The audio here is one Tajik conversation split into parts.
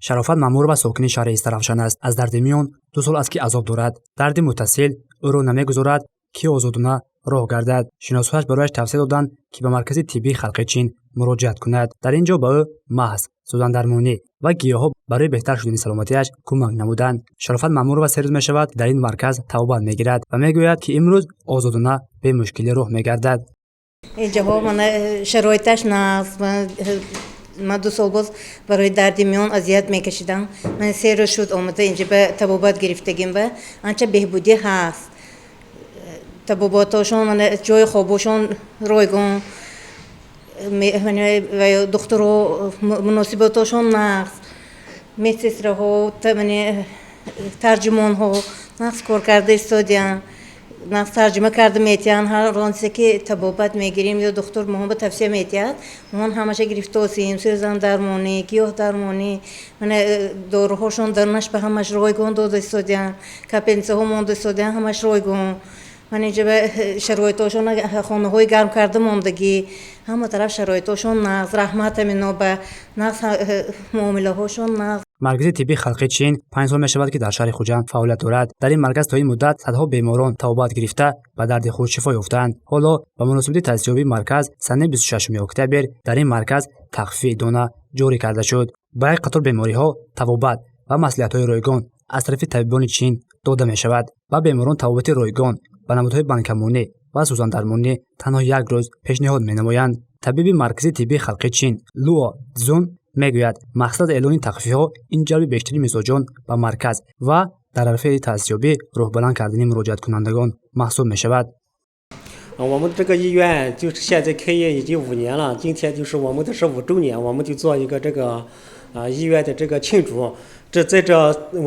Шарофат Маъмурова сокини шаҳри Истаравшан аст. Аз дарди миён 2 сол аст, ки азоб дорад. Дарди муттасил ӯро намегузорад, ки озодона роҳ гардад. Шиносҳояш барояш тавсия доданд, ки ба маркази тиббии халқи Чин муроҷиат кунад. Дар ин ҷо ба ӯ маҳз сӯзандармонӣ ва гиёҳҳо барои беҳтар шудани саломатиаш кӯмак намуданд. Шарофат Маъмурова 3 рӯз мешавад, дар ин марказ табобат мегирад ва мегӯяд, ки имрӯз озодона бемушкилӣ роҳ мегардад. Инҷаҳо мана шароиташ нағз. Ман 2 сол боз барои дарди миён азият мекашидам. Ман 3 рӯз шуд, омада инҷа ба табобат гирифтагим, ба анча беҳбудӣ ҳаст. Табобатошон, мана ҷои хобошон ройгон, духтуро муносибатошон нағз, медсестраҳо, тарҷумонҳо нағз кор карда истодиянд, нағз тарҷума карда метиҳанд. Ҳар он чизе ки табобат мегирем ё духтур моҳон тавсия метиҳад, моҳон ҳамаша гирифтосем: сӯзандармонӣ, гиёҳдармонӣ. Мана доруҳошон дарунаш ба ҳамаш ройгон дода истодиянд, капельницаҳо монда истодиянд, ҳамаш ройгон. Ман инҷа ба шароитошон, хонаҳои гарм карда мондагӣ, ҳама тараф шароитошон нағз. Раҳмат амино ба нағз, муомилаҳошон нағз. Маркази тиббии халқи Чин 5 сол мешавад, ки дар шаҳри Хуҷанд фаъолият дорад. Дар ин марказ то ин муддат садҳо беморон табобат гирифта, ба дарди худ шифо ёфтаанд. Ҳоло ба муносибати таъсисёбии марказ санаи 26 октябр дар ин марказ тахфифи идона ҷорӣ карда шуд. Ба як қатор бемориҳо табобат ва маслиҳатҳои ройгон аз тарафи табибони Чин дода мешавад. Ба беморон табобати ройгон ба намудҳои банкамонӣ ва сӯзандармонӣ танҳо як рӯз пешниҳод менамоянд. Табиби маркази тиббии халқи Чин Луо Цзун мегӯяд, мақсад аз эълони тахфифҳо ин ҷалби бештари мизоҷон ба марказ ва дар арафаи таъсисёбӣ рӯҳбаланд кардани муроҷиаткунандагон маҳсуб мешавад. 我们这个医院就是现在开业已经5年了，今天就是我们的是5周年，我们就做一个这个医院的这个庆祝。这在这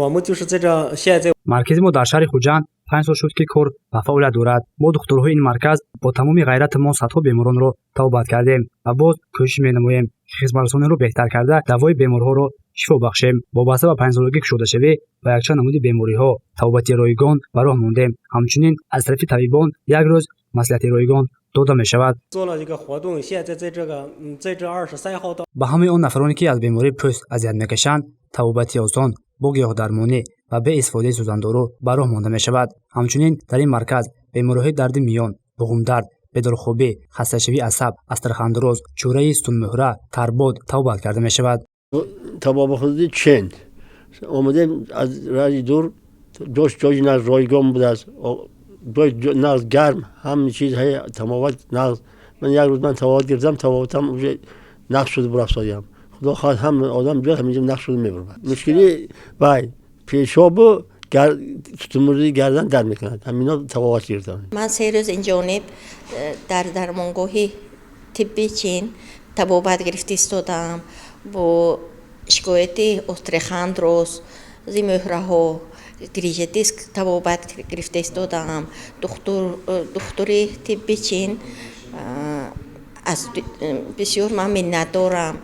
我们就是在这现在。 Маркази мо дар шаҳри Хуҷанд 5 сол шуд, ки кор ва фаъолият дорад. Мо, духтурҳои ин марказ, бо тамоми ғайратамон садҳо беморонро табобат кардем ва боз кӯшиш менамоем, ки хизматрасониро беҳтар карда, давои беморҳоро шифо бахшем. Вобаста ба панҷсолагӣ кушодашавӣ ба якчанд намуди бемориҳо табобати ройгон ба роҳ мондем. Ҳамчунин аз тарафи табибон як рӯз маслиҳати ройгон дода мешавад. Ба ҳамаи он нафароне, ки аз бемории пӯст азият мекашанд, табобати осон бо гиёҳдармонӣ ва бе истифодаи сӯзандору ба роҳ монда мешавад. Ҳамчунин дар ин марказ бемориҳои дарди миён, буғумдард, бедорхобӣ, хасташавии асаб, остеохондроз, чӯраи сутунмӯҳра, тарбод табобат карда мешавад. Табобатхонаи Чин омадем аз раҳи дур. Ҷош ҷои нағз, ройгон будааст, ҷои нағз, гарм, ҳама чиз, табобат нағз. Ман як рӯз ман табобат гирифтам, табобатам уже нағз шуда бурафтодиям. Худо хоҳад, ҳама одам биёд, ҳаминҷо нағз шуда мебурад. Мушкили вай пешобу сутунмӯҳраи гардан дард мекунад, ҳамино табобат гирифтам. Ман 3 рӯз инҷониб дар дармонгоҳи тибби Чин табобат гирифта истодаам бо шикояти остеохондроз, мӯҳраҳо, грижа диск табобат гирифта истодаам. Духтури тибби Чин аз бисёр ман миннатдорам,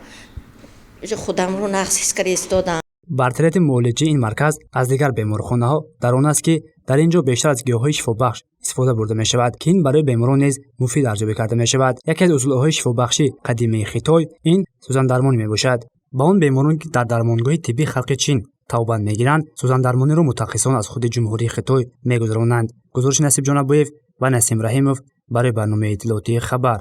худамро нағз ҳис карда истодам. Бартарияти муолиҷаи ин марказ аз дигар беморхонаҳо дар он аст, ки дар ин ҷо бештар аз гиёҳҳои шифобахш истифода бурда мешавад, ки ин барои беморон низ муфид арзёбӣ карда мешавад. Яке аз усулҳои шифобахши қадимаи Хитой ин сӯзандармонӣ мебошад. Ба он беморон, ки дар дармонгоҳи тиббии халқи Чин табобат мегиранд, сӯзандармониро мутахассисон аз худи Ҷумҳурии Хитой мегузаронанд. Гузориши Насиб Ҷонабоев ва Насим Раҳимов барои барномаи иттилоотии «Хабар».